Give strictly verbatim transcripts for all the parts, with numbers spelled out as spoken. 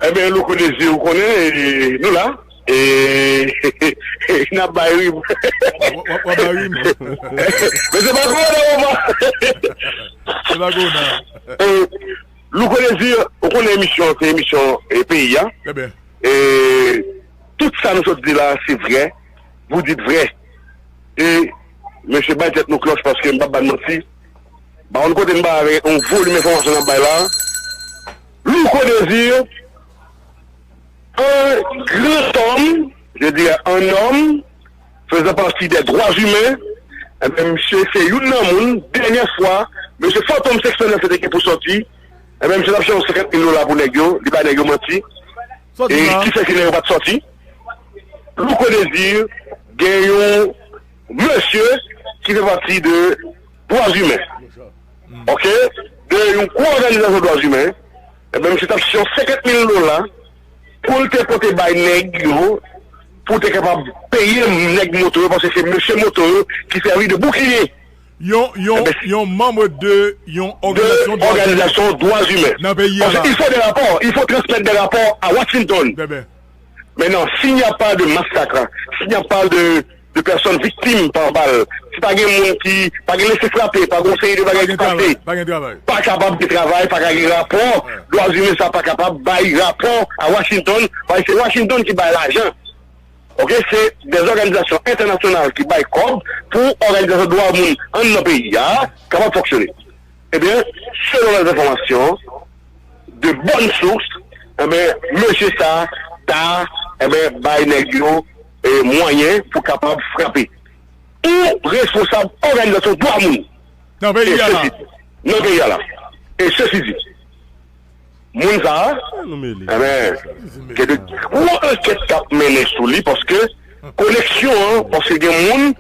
Ebyen, Louko Dezi, ou konnen, e, nou la. E, n ap bay rim. W ap bay rim. Men se pa konnen, papa. Se pa konnen. E, Louko Dezi, ou konnen emisyon, se emisyon, e, peyi a. Ebyen. E, tout sa nou sot di la, se vrè. Vous dites vrai. E, mesye, bay tèt nou klòch paske m p ap ba n manti. Ba yon kote n ba avèk yon volim enfòmasyon n ap bay la. Louko Dezi, un grand homme, je dirais un homme, faisant partie des droits humains, ebyen, misye se youn nan moun, dènyè fwa, mesye Fantom senk san nèf te gen pou sòti, ebyen, misye t ap chèche senkant mil dola pou nèg yo, li bay nèg yo manti. E ki fè ke nèg yo pa t sòti? Louko Dezi gen yon mesye ki fè pati de dwa imen. Oke? De yon gwo òganizasyon dwa imen. Ebyen, misye t ap chèche yon senkant mil dola pou l te pote bay nèg yo, pou te kapab peye nèg moto yo, paske se mesye moto yo ki sèvi de boukliye. Yon, yon, yon manm de yon òganizasyon dwa imen nan peyi a la. Parce qu'il faut des rapports, il faut transmettre des rapports à Washington. Maintenant, s'il n'y a pas de massacre, s'il n'y a pas de, de personnes victimes par balle, si pa gen moun ki, pa gen lese frape, pa gen yon seri de bagay ki pase, pa kapab gen travay, pa ka gen rapò, dwa imen sa pa kapab bay rapò a Washington, paske se Washington ki bay lajan. Oke, se de òganizasyon entènasyonal ki bay kòb pou òganizasyon dwa moun anndan peyi a kapab fonksyone. Ebyen, selon lèzenfòmasyon de bòn sous, ebyen, mesye sa ta, ebyen, bay nèg yo, e, mwayen pou kapab frape yon responsab òganizasyon dwa moun. Nan peyi a la. Nan peyi a la. E sesi di, moun sa a, ebyen, gen de gwo ankèt k ap mennen sou li, paske koneksyon an, paske gen moun,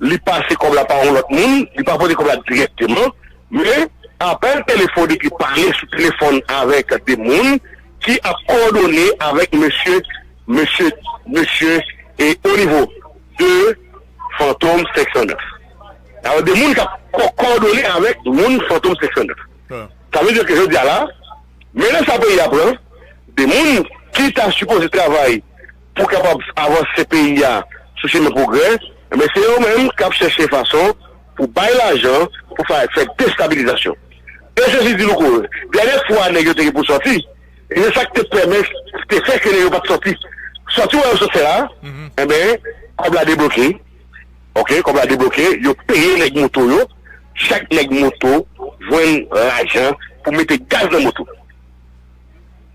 li pase kòb la pa yon lòt moun, li pa pote kòb la dirèkteman, men apèl telefonik, li pale sou telefòn avèk de moun ki ap kowòdone avèk mesye, mesye, mesye, e o nivo de Fantom senk san nèf. Alò, de moun k ap ko-, kowòdone avèk moun Fantom senk san nèf. Sa vle di ke jodi a la, mennen sa peyi a pran, de moun ki ta sipoze travay pou kapab avanse peyi a sou chemen pwogrè, men se yo menm k ap chèche fason pou bay lajan, pou fè, fè destabilizasyon. E sesi di, Louko, dènyè fwa nèg yo te gen pou sòti, e se sa k te pèmèt, te fè ke nèg yo pa t sòti. Sòti w wè yo sot fè la, ebyen, kòb la debloke. Oke, kòb la debloke, yo peye nèg moto yo, chak nèg moto jwenn lajan pou mete gaz nan moto.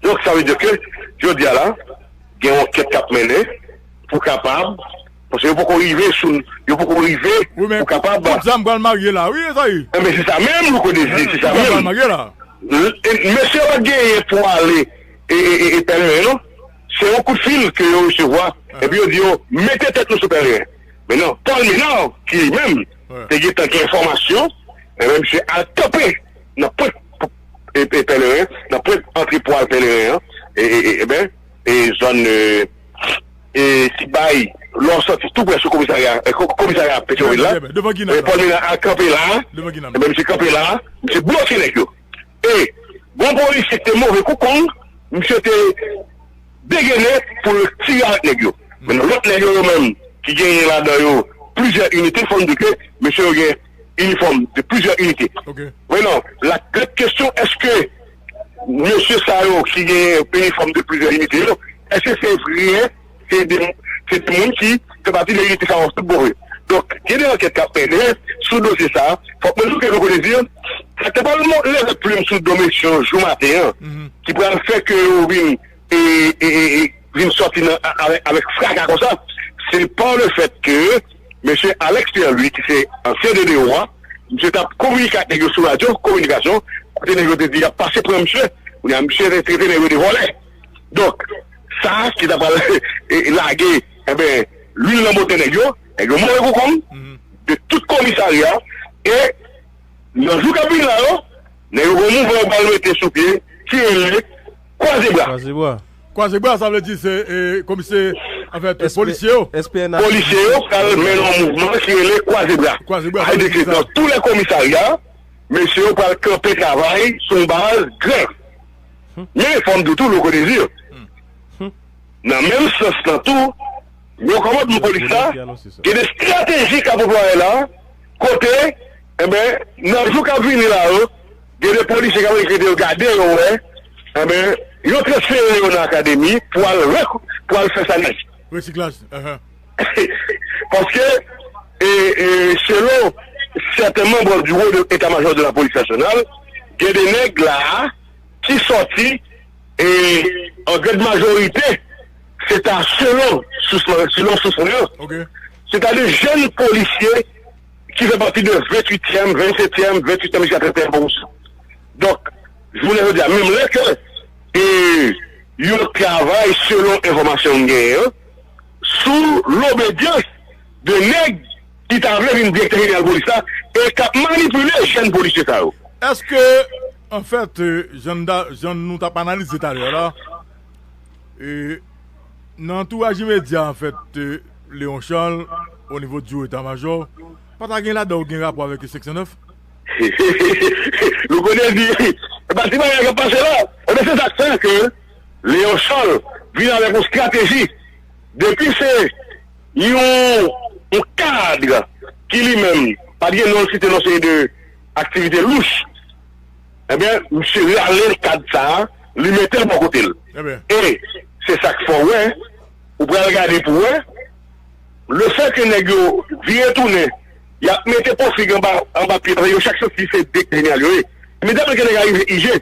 Donk, sa vle di ke, jodi a la, gen yon ankèt k ap mennen pou kapab, paske yo poko rive sou, yo poko rive pou kapab. Tout zam pral marye la, wi, sa ye. Enben, se sa menm, Louko Dezi, se sa menm. Pral marye la. E, mesye yo pa t genyen pou ale e, e, e, e pèleren, non. Se yon kout fil ke yo resevwa, epi yo di yo, mete tèt nou sou pèleren. Men non, Paul Menard, ki li menm, te gentan gen enfòmasyon, enben, misye al kanpe nan pwent, e, e, pèleren, nan pwent antre pou al pèleren an, e, e, e, enben, e zòn, e, e, Ti Bay, lè w sòti tou prè sou komisarya, e, ko-, komisarya Petyonvil la. Devan Ginap la. Paul Menard al kanpe la, enben, misye kanpe la, misye bloke nèg yo. E, gon polisye ki te move kou kong, misye te degene pou l tire avèk nèg yo. Men lòt nèg yo, yo menm, ki genyen ladan yo plizyè inite, fò n di ke mesye yo gen inifòm de plizyè inite. Men non, la grande question, èske mesye sa yo ki genyen inifòm de plizyè inite yo, èske se vre, se de, se de moun ki fè pati de inite sa yo tout bon vre? Donk, gen de ankèt k ap mennen sou dosye sa. Fòk mwen di w ke Louko Dezi, sa te pral leve plim sou do mesye yo jou maten an, ki pral fè ke yo vin e, e, e, e vin sòti nan, a, avèk, avèk fraka konsa, se pa le fèt ke mesye Alex Pierre Louis, ki se ansyen D D O a, misye t ap kominike ak nèg yo sou radyo kominikasyon, kote nèg yo te di y ap pase pran misye, kounye a misye te trete nèg yo de vòlè. Donk, sa ki ta pral, e, lage, enben, lwil nan bòtè nèg yo, nèg yo move kou kong, de tout komisarya, e nan jou k ap vin la yo, nèg yo gon mouvman yo pral mete sou pye, ki rele Kwaze Bra. Kwaze Bra. Kwaze Bra, sa vle di se, e, komisè, anfèt, polisye yo. Polisye yo pral mennen yon mouvman ki rele Kwaze Bra. Sa vle di ke nan tou lè komisarya, mesye yo pral kanpe travay sou yon baz gran. Men, fò m di w tou, Louko Dezi, Nan menm sans lan tou, yo kòmandman polis la gen de estrateji k ap anplwaye la, kote, enben, nan jou k ap vini la yo, gen de polisye k ap rekrite yo, gade yo wè, enben, yo transfere yo nan akademi pou al rek-, pou al fè sa nèt. Resiklaj. Paske, e, e, selon sèten manm du wo de eta majò de la polis nasyonal, gen de nèg la a ki sòti, e, an grand majorite, se ta selon sous mwen, selon sous mwen an. Se ta de jèn polisye ki fè pati de venntuityèm, vennsetyèm, venntuityèm jiska trannteyen pwomosyon. Donk, jounen jodi a, menm lè ke, e, yo travay selon enfòmasyon m genyen an, sou lobedyans de nèg ki ta vle vin direktè jeneral polis la e k ap manipile jèn polisye sa yo. Èske, anfèt, e, jan n ta, jan nou t ap analize talè a la, e, nan antouraj imedya, anfèt, e, Léon Charles, o nivo du eta majò, pa ta gen ladan yo gen rapò avèk senk san nèf? Nou konnen di, e pa ti bagay k ap pase la. Ebyen, se sa k fè ke Léon Charles vin avèk yon estrateji. Depi se yon, yon kad ki li menm pa t gen non l site nan seri de aktivite louch, ebyen, misye rale kad sa a, li mete l bò kote l. E se sa k fè w wè, ou pral gade pou wè, lefètke nèg yo vire tounen, y ap mete pwofig anba, anba pye, paske yo chak santi se direktè jeneral yo ye. Imedyatman ke nèg la rive I G,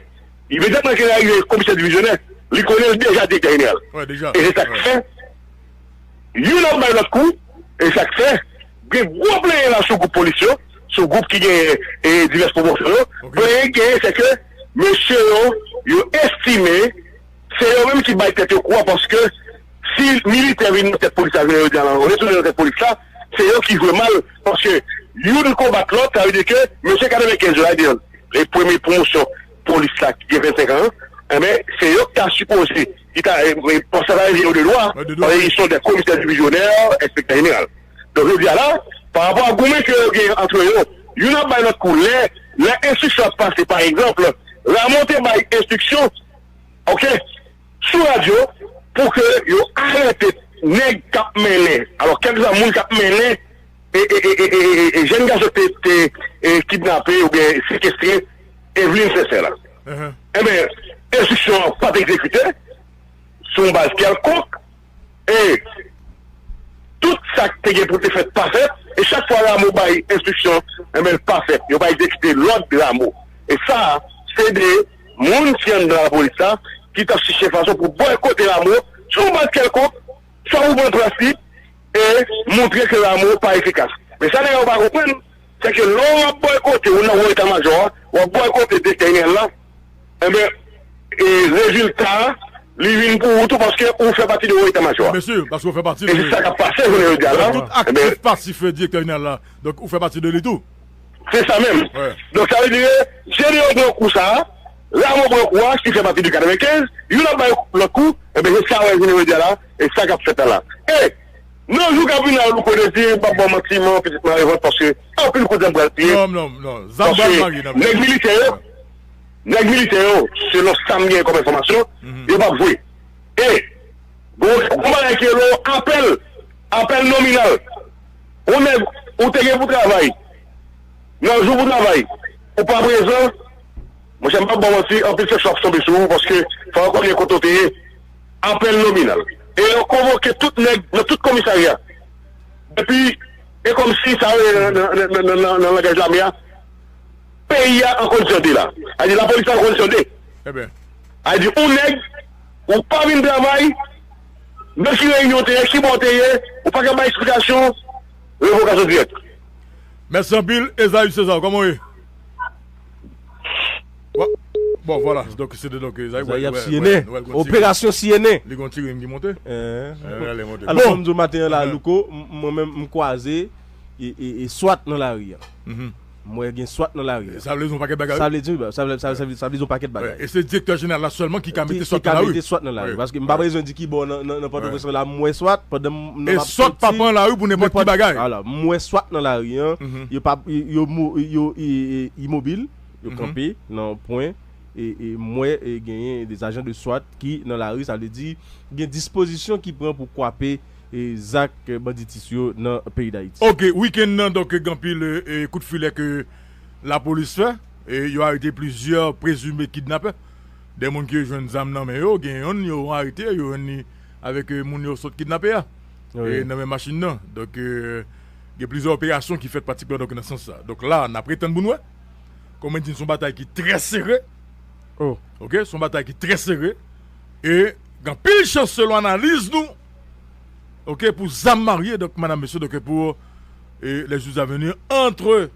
imedyatman ke nèg la rive komisè divizyonè, li konnen l deja direktè jeneral. E se sa k fè, youn ap bay lòt kou, e sa k fè, gen gwo plenyen la sou gwoup polis yo, sou gwoup ki genyen, e, divès pwomosyon yo. Plenyen ki genyen, se ke mesye yo, yo estime se yo menm ki bay tèt yo kou a, paske si militè vin nan tèt polis la, jounen jodi a la, retounen nan tèt polis la, se yo ki jwe mal, paske youn konbat lòt, sa vle di ke mesye katrevenkenz yo la, e premye pwomosyon polis la ki gen vennsenk an, enben, se yo ki ta sipoze, ki ta, e, e, pòs sa ta revyen yo de dwa, paske ils sont des commissaires divisionnaires, enspektè jeneral. Donk, jodi a la, pa rapò a goumen ke yo gen antre yo, youn ap bay lòt kou. Lè, lè enstriksyon ap pase, pa egzanp, Rameau te bay enstriksyon, oke, sou radyo, pou ke yo arete nèg k ap mennen, alò, kèlkeswa moun k ap mennen, e, e, e, e, e, e, e jèn gason te, te, e, kidnape oubyen sekestre Eveline Sensè la. Enben, enstriksyon an pa t egzekite sou yon baz kèlkonk, e tout sa k te gen pou te fèt pa fèt, e chak fwa Rameau bay enstriksyon, enben, l pa fèt. Yo pa egzekite lòd Rameau. E sa, se de moun ki anndan lapolis la, ki t ap chèche fason pou bòykote Rameau, sou yon baz kèlkonk, san ou pran prensip, e montre ke Rameau pa efikas. Men sa nèg yo pa konprann, se ke lè w ap bòykote, ou nan wo eta majò a, w ap bòykote direktè jeneral la, enben, e rezilta a, li vin pou ou tou, paske ou fè pati de wo eta majò a. Mesye, paske ou fè pati de... E se sa k ap pase jounen jodi a la. Tout aktif pasif direktè jeneral la. Donk, ou fè pati de li tou. Se sa menm. Donk, sa vle di, Jedeon pran kou sa a, Rameau pran kou a, ki fè pati de katrevenkenz, youn ap bay lòt kou, enben, se sa w wè jounen jodi a la, e sa k ap fèt la la. E, nan jou k ap vini la, Louko Désir, m p ap ba w manti, m an pitit mare vant, paske anpil kout zam pral tiye. Non, non, non. Zam pral mare nan men. Paske nèg militè yo, nèg militè yo, selon sa m gen kòm enfòmasyon, yo p ap jwe. E, gon, gon bagay ki rele apèl, apèl nominal. Ou nèg, ou te gen pou travay. Nan jou pou travay. Ou pa prezan. Monchè, m p ap ba w manti, anpil seksyon ap tonbe sou ou, paske fò yo konnen kote w te ye. Apèl nominal. E yo konvoke tout nèg nan tout komisarya. Epi, e kòmsi sa yo ye nan, nan, nan, nan, nan, nan langaj lame a, peyi a an kondisyon de la. A di lapolis an kondisyon de. A di, ou nèg, ou pa vin travay, nan ki reyinyon w te ye, ki bò w te ye, ou pa ka bay eksplikasyon, revokasyon dirèk. Mèsi anpil, Esaü César, kòman w ye? Bon, bon, vwala, donk, se de, donk, Esaü, Esaü ap siye nen. Operasyon siye nen. Li gon ti rim ki monte. Alò, kòm m di w maten an la, Louko, m-, mwen menm, m kwaze e, e, e swat nan lari a. M wè gen swat nan lari a. Sa vle di yon pakèt bagay. Sa vle di, sa vle, sa vle, sa vle di yon pakèt bagay. E se direktè jeneral la sèlman ki ka mete swat nan lari. Ki ka mete swat nan lari. Paske m pa bezwen di ki bò nan, nan, nan Pòtoprens la, m wè swat, pandan m, nan... E swat pa pran lari pou nenpòt ki bagay. Alò, m wè swat nan lari an, yo pa, yo, yo mo-, yo, i-, i-, imobil, yo kanpe nan pwen, E, e m wè, e genyen de ajan de swat ki nan lari, sa vle di gen dispozisyon ki pran pou kwape e zak banditis yo nan peyi Dayiti. Ok, wikenn nan, donk, gen anpil e, e kout filè ke lapolis fè. E yo arete plizyè prezime kidnapè. De moun ki jwenn zam nan men yo, gen yonn yo arete, yo jwenn li avèk e, moun yo sot kidnape a. Wi. E nan men machin nan. Donk, e, gen plizyè operasyon ki fèt pratikman donk, nan sans sa. Donk la, n ap ret tann pou n wè. Kòm mwen di, se yon batay ki trè sere. Oh. Ok, se yon batay ki trè sere. E gen anpil chans, selon analiz nou, ok, pou zam marye, donk, madam, mesye, donk, pour e, les jours à venir entre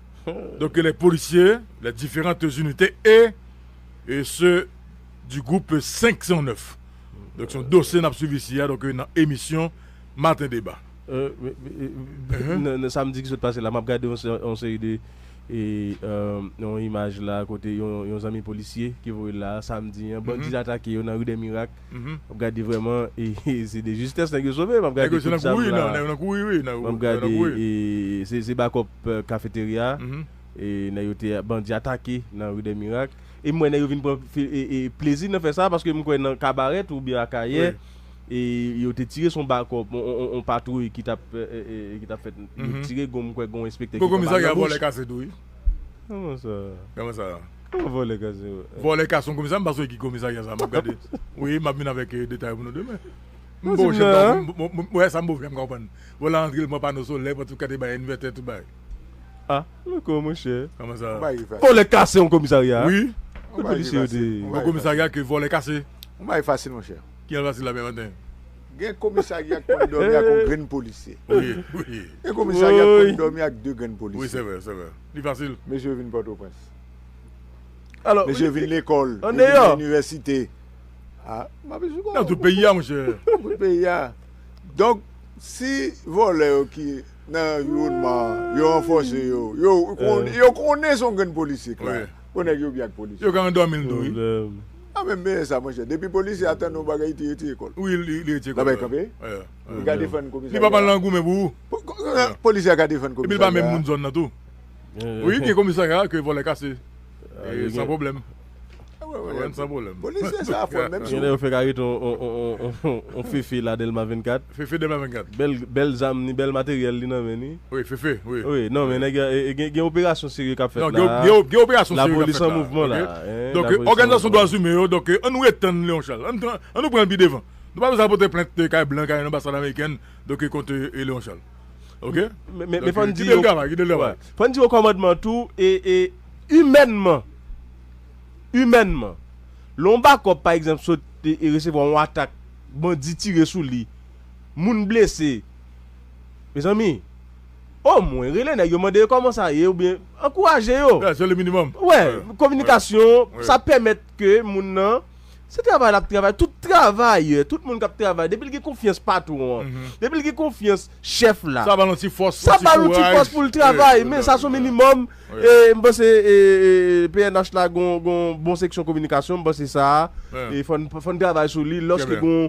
donc, les policiers, les différentes unités et, et ceux du groupe cinq cent neuf. Donk, se yon dosye n ap swiv isi a, donk, nan emisyon Maten Deba. Euh, men- men- euh, nan, nan samdi ki sot pase la, m ap gade yon, se- yon seri de e, euh, yon imaj la kote yon, yon zanmi polisye ki voye la samdi an, bandi atake yo nan ri dè Mirak. M ap gade vrèman, e, e se de jistès nèg yo sove, m ap gade kout zam la. M ap gade, e, se, se bakòp, e, kafeterya, e nèg yo te, bandi atake nan ri dè Mirak. E m wè nèg yo vin pran fi- e, e, plezi nan fè sa, paske m kwè nan Kabarèt oubyen Akayè, e yo te tire son bakòp, on, on, on patwouy ki t ap, e, e, e, ki t ap fèt. Yo tire gon, m kwè gon enspektè ki pran bal nan bouch. Kòman sa? Kòman vòlè kase yo? Vòlè kase yon komisarya, m pa sonje ki komisarya sa, m ap gade. Wi, m ap vin avèk, e, detay pou nou demen. M bon chèf, m- m- m- wè sa m bon fè, m konprann. Vòlè antre, l pran pano solèy, pran tout kate bay, envètè, tout bay. Ah, louko, monchè. Kòman sa? Vòlè kase yon komisarya. Wi. Yon komisarya ke vòlè kase. Yon bagay fasil, monchè. Ki an fasil la, men maten? Gen komisarya k konn dòmi ak yon grenn polisye. Wi, wi. Gen komisarya k konn dòmi ak de grenn polisye. Wi, se vre, se vre. Li fasil. Mesye vin Pòtoprens. Alò, mesye vin lekòl, yo vin inivèsite. Ah, m ap di w. Nan tout peyi a, monchè. Nan tout peyi a. Donk, si vòlè yo ki nan anviwònman an, yo ranfòse yo, yo konn- yo konnen se yon grenn polisye, klè. Wi. Bon, nèg yo byen ak polisye. Yo ka andòmi l tou, wi. Pwoblèm. Ah, men, men sa, monchè. Depi polisye a tande yon bagay, li te retire kò l. Wi, li, li retire kò l. L ap kanpe. Wi, wi. Li ka defann komisarya. Li pa pral nan goumen pou ou. Po- ko- Polisye a ka defann komisarya. Epi l pa menm moun zòn nan tou. Wi, gen komisarya ke vòlè kase. E, san pwoblèm. Ah, wè, wè, wè, san pwoblèm. Polisye sa fò, menm si gen lè yo fè ka rete on, on, on, on, on, on Fefe la, Dèlma vennkat. Fefe Dèlma vennkat. Bèl, bèl zam ni, bèl materyèl li nan men ni. Wi, Fefe, wi. Wi, non, men nèg, e, e, gen, gen operasyon serye k ap fèt la. Non, gen, gen, gen operasyon serye k ap fèt la. Lapolis an mouvman la, en. Donk, òganizasyon dwa imen yo, donk, e, ann ret tann Leon Charles. Ann, ann, ann pran l pi devan. Nou pa bezwen pote plent, e, kay blan, kay anbasad amerikèn, donk, e, kont, e, Leon Charles. Ok? Men, men, men fò n di yo, kite l travay, kite l travay. Fò n di yo kòmandman tou, e, e, imènman, imènman, lè yon bakòp, pa egzanp, sot e, e resevwa yon atak, bandi tire sou li, moun blese, mezanmi, omwen rele nèg yo, mande yo kòman sa ye, oubyen ankouraje yo. Yeah, se le minimum. Wè, kominikasyon, sa pèmèt ke moun nan, se travay l ap travay, tout travayè, tout moun k ap travay, depi l gen konfyans patwon an, depi l gen konfyans chèf la, sa ba l yon ti fòs, sa ba l yon ti fòs pou l travay, men sa se yon minimòm. E, m panse, e, e, P N H la gon, gon bon seksyon kominikasyon, m panse sa, e, fò n, fò n travay sou li, lòske gon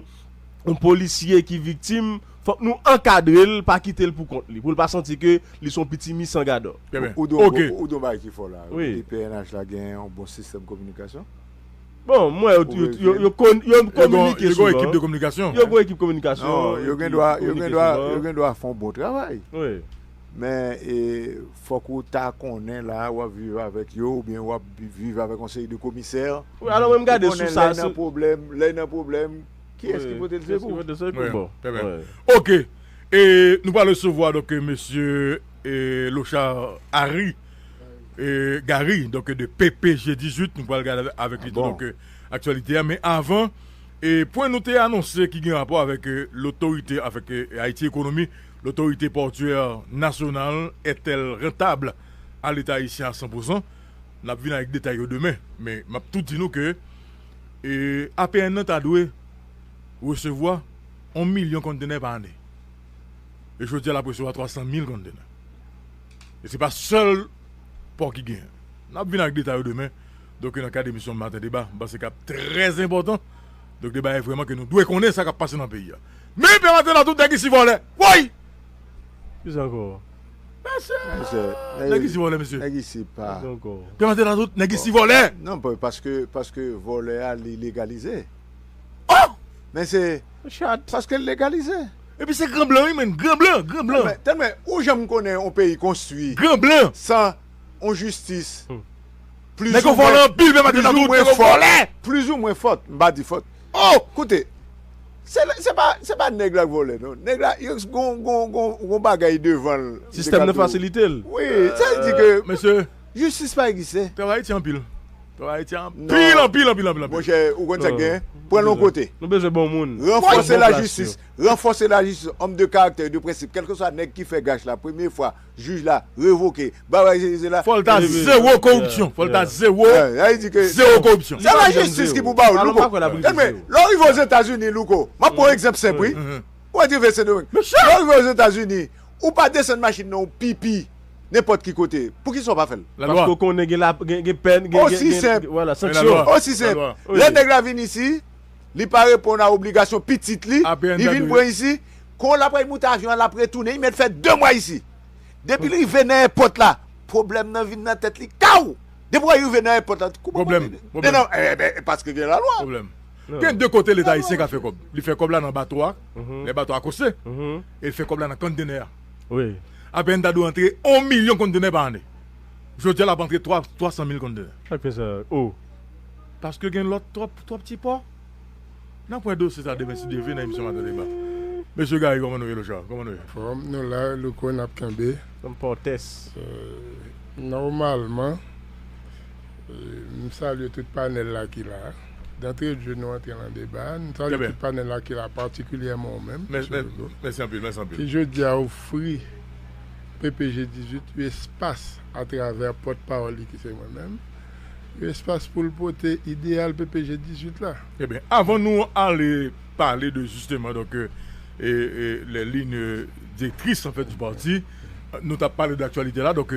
yon polisye ki viktim, fòk nou ankadre l, pa kite l pou kont li, pou l pa santi ke li se yon piti mi san gadò. Ou, ou di yon, ou, ou di yon bagay ki fò la. Wi. P N H la gen yon bon sistèm kominikasyon. Bon, m wè yo, yo, yo, yo kon- yo kominike souvan. Yo gon ekip de kominikasyon. Yo gon ekip kominikasyon. Non, yo gen dwa, yo gen dwa, yo gen dwa fè yon bon travay. Wi. Men, e, fòk ou ta konnen la, w ap viv avèk yo, oubyen w ap bi- viv avèk yon seri de komisè. Wi, alò, mwen m gade sou sa, lè nan pwoblèm, lè nan pwoblèm, kiyès ki pote l sekou? Kiyès ki pote l sekou? Bon, trè byen. Ok. E nou pral resevwa, donk, mesye, e, Lochard Harry, e, Gary, donk, de P P G dizuit, nou pral gade avèk li tou, donk, e, aktyalite a. Men avan, e, pwen nou te anonse ki gen rapò avèk, e, lotorite, avèk, e, Haïti Économie, l'autorité portuaire nationale est-elle rentable à l'État haïtien à cent pour cent? N ap vin avèk detay yo demen, men m ap tou di nou ke, e, A P N nan ta dwe resevwa yon milyon kontenè pa ane. E jodi a, l ap resevwa twa san mil kontenè. E se pa sèl pò ki genyen. N ap vin ak detay yo demen. Donk, nan kad emisyon Maten Deba, m panse k ap trè enpòtan. Donk, de bagay vrèman ke nou dwe konnen sa k ap pase nan peyi a. Men, pè maten nan tout nèg isi vòlè. Woy! Kisa ankò? Mesye, nèg isi vòlè, mesye. Nèg isi pa. Pèmèt la tout, nèg isi vòlè. Non, pa- paske, paske vòlè a, li legalize. Oh! Men se Chat. Paske l legalize. Epi se gran blan, wi, menn. Gran blan, gran blan. Tèlman, tèlman, ou janm konnen yon peyi konstwi Gran blan. San yon jistis. Nèg yo vòlè anpil, pèmèt la tout, nèg yo vòlè. Plizoumwen fòt, m pa di fòt. Oh! Koute, se, se pa, se pa nèg la k vòlè, non. Nèg la, yo gon, gon, gon, gon bagay devan l. Sistèm nan fasilite l. Wi, sa vle di ke mesye, jistis pa egziste. Travay Ayiti anpil. Travay Ayiti anpil, anpil, anpil, anpil, anpil. Monchè, ou konn sa k gen? Pran l yon kote. Nou bezwen bon moun. Ranfòse lajistis. Ranfòse lajistis, òm de karaktè, de prensip. Kèlkeswa nèg ki fè gach la, premye fwa, jij la, revoke. Bagay se la. Fò l ta zewo koripsyon. Fò l ta zewo. Zewo koripsyon. Se lajistis ki pou ba w, Louko. Tande, lè w rive Ozetazini, Louko, m ap pran yon egzanp senp, wi. Ou rive Sendomeng. Lè w rive Ozetazini, ou pa desann machin nan, ou pipi nenpòt ki kote. Poukisa w pa fè l? Paske w konnen gen la, gen, gen pèn, gen, gen, gen, vwala, sanksyon. Osi senp. Lè nèg la vin isi, li pa reponn a obligasyon pitit li, li vin pran isi, kon l ap pral moute avyon an, l ap retounen, li mèt fè de mwa isi. Depi l rive nan èpòt la, pwoblèm nan vin nan tèt li, kaw! Depi w rive nan èpòt la, kouman pwoblèm, pwoblèm. Non, eh, ben, paske gen lalwa. Pwoblèm. Gen de kote Leta ayisyen ka fè kòb. Li fè kòb la nan bato a, lè bato a koste, e l fè kòb la nan kontenè a. Wi. APN ta dwe antre yon milyon kontenè pa ane. Jodi a, l ap antre twa, twa san mil kontenè. Sa k fè sa? Oh. Paske gen lòt twòp, twòp ti pò. N ap wè dosye sa demen, si Dye vle, nan emisyon Maten Deba. Mesye Gary, kòman nou ye, Locha? Kòman nou ye? Fòm nou la, Louko, n ap kenbe. Kòm pòtès. Euh, nòmalman, euh, m salye tout panèl la ki la. D'entrée de jeu, nou antre nan deba. M salye tout panèl la ki la, patikilyèman ou menm, mesye Louko. Mèsi anpil, mèsi anpil. Ki jodi a ofri P P G dizuit yon espas atravè pòtpawòl li ki se mwen menm, yon espas pou l pote ideyal P P G dizuit la. Ebyen, avan nou ale pale de, justement, donc, euh, e, e, les lignes directrices, en fait, du parti, nou t ap pale de aktyalite la, donk,